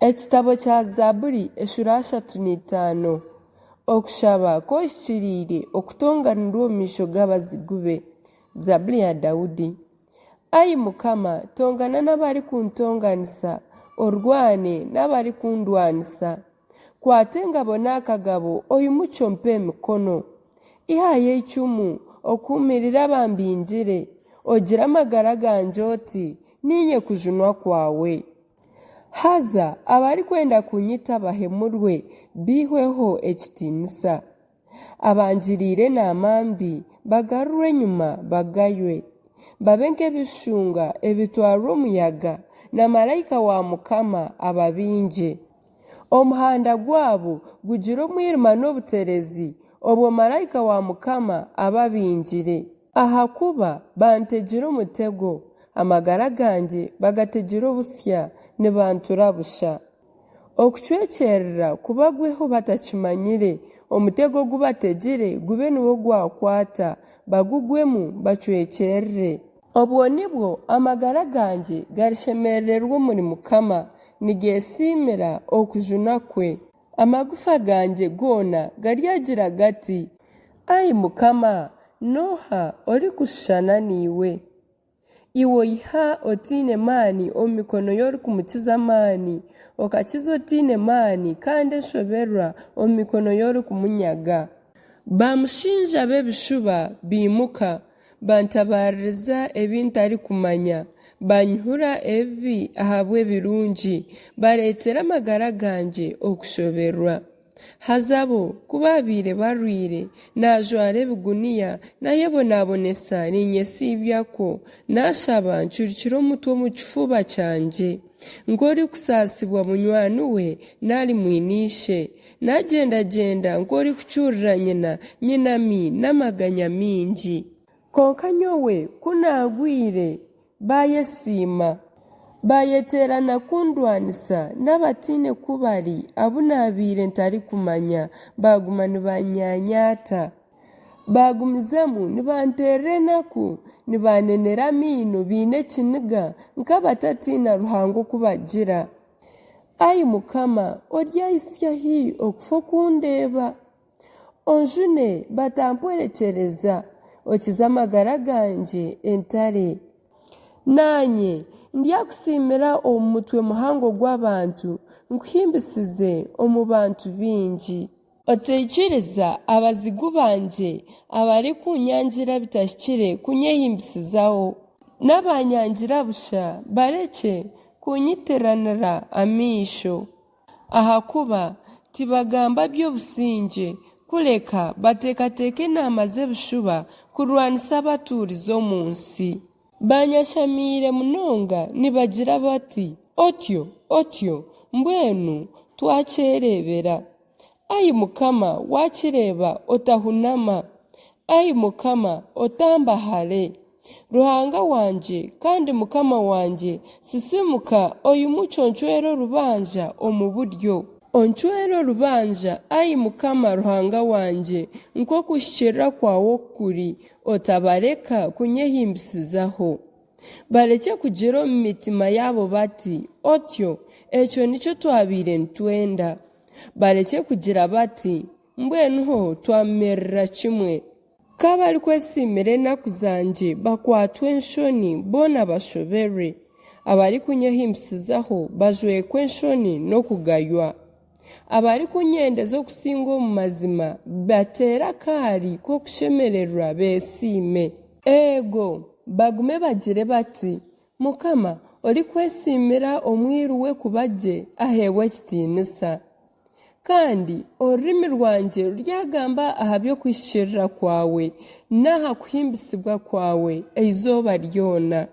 Ekitabo kya Zaaburi eshuura 35. Okushaba kw'ohikiriire okutonganirwa omu maisho g'abazigu be. Zaaburi ya Daudi. Ai Mukama, tongana n'abarikuntonganisa, orwane n'abarikundwanisa. Kwata engabo n'akagabo oimukye ompe emikono. Ihayo eicumu okuumirire abambingire, ogire amagara gangye oti, Niinye kujunwa kwawe. Haza abarikwenda kunyita bahemurwe, baihweho ekitiinisa. Abangiriire enaama mbi bagarurwe enyima bagaywe, babe nk'ebishushunga ebitwarwa omuyaga, na maraika wa Mukama ababingye. Omuhanda gwabo gugire omwirima n'obuterezi, obwo maraika wa Mukama ababingire. Ahakuba bantegire omutego, amagara gangye bagategire obusya, nibantura busha. Okucwekyerera kubagweho batakimanyire, omutego ogu bategire gube niwo gwakwata, bagugwemu bacwekyerere. Obwo nibwo amagara gangye garishemerererwa omuri Mukama, nigeesiimira okujuna kwe. Amagufa gangye goona garyagira gati, Ai Mukama, n'oha orikushushana naiwe? Iwe oiha otaine maani omu mikono y'orikumukiza amaani, okakiza otaine maani kandi enshoberwa omu mikono y'orikumunyaga. Baamushinja b'ebishuba baimuka, bantabaaririza ebi ntarikumanya, baanyihura ebibi ahabw'ebirungi, bareetera amagara gangye okushoberwa. Haza bo ku baabaire barwaire, naajwara ebiguniya, naayebonabonesa niinyesiibyakwo, naashaba ncurikire omutwe omu kifuba kyangye, nk'orikusaasibwa munywani we nari mwine ishe. Naagyendagyenda nk'orikucurira nyina, nyinami n'amaganya maingi. Kwonka nyowe ku naagwire, Baayesiima, baayeteerana kundwanisa, n'abataine ku bari abu naabaire ntarikumanya baaguma nibaanyanyaata. Baagumizamu nibanteerera enaku, nibaanenera amaino baine ekiniga, nk'abatatiina Ruhanga oku bagira. Ai Mukama, oryahitsya hi okufa okundeeba? Onjune batampwerekyereza, okize amagara gangye entare. Naanye ndyakusiimira omu mutwe muhango gw'abantu, nkuhimbisize omu bantu baingi. Otaikiriza abazigu bangye abarikunyangira bitahikire kunyehimbisizaho, n'abaanyangira busha barekye kunyitiranira amaisho. Ahakuba tibagamba by'obusingye, kureka bateekateeka enaama z'ebishuba kurwanisa abatuurize omu nsi. Baanyashamiire munonga nibagira bati, Otyo! Otyo! Mbwenu twakyereebera. Ai Mukama, waakireeba, otahunama! Ai Mukama, otamba hare! Ruhanga wangye kandi Mukama wangye, sisiimuka oimukye oncwere orubanja omu buryo. Oncwere orubanja, ai Mukama Ruhanga wangye, nk'okuhikiirira kwawe oku kuri, otabareka kunyehimbisizaho. Barekye kugira omu mitima yaabo bati, Otyo, ekyo nikyo twabaire nitwenda. Barekye kugira bati, Mbwenu ho twamumerera kimwe. K'abarikwesiimira enaku zangye bakwatwe enshoni, boona bashoberwe. Abarikunyehimbusizaho bajwekwe enshoni n'okugaywa. Abarikunyendeza okusinga omu mazima bateere akaari k'okushemererwa beesiime. Eego, bagume bagire bati, Mukama orikwesiimira omwiru we kuba gye aheebwe ekitiinisa. Kandi orurimi rwangye ruryagamba aha by'okuhikiirira kwawe n'aha kuhimbisibwa kwawe eizooba ryona.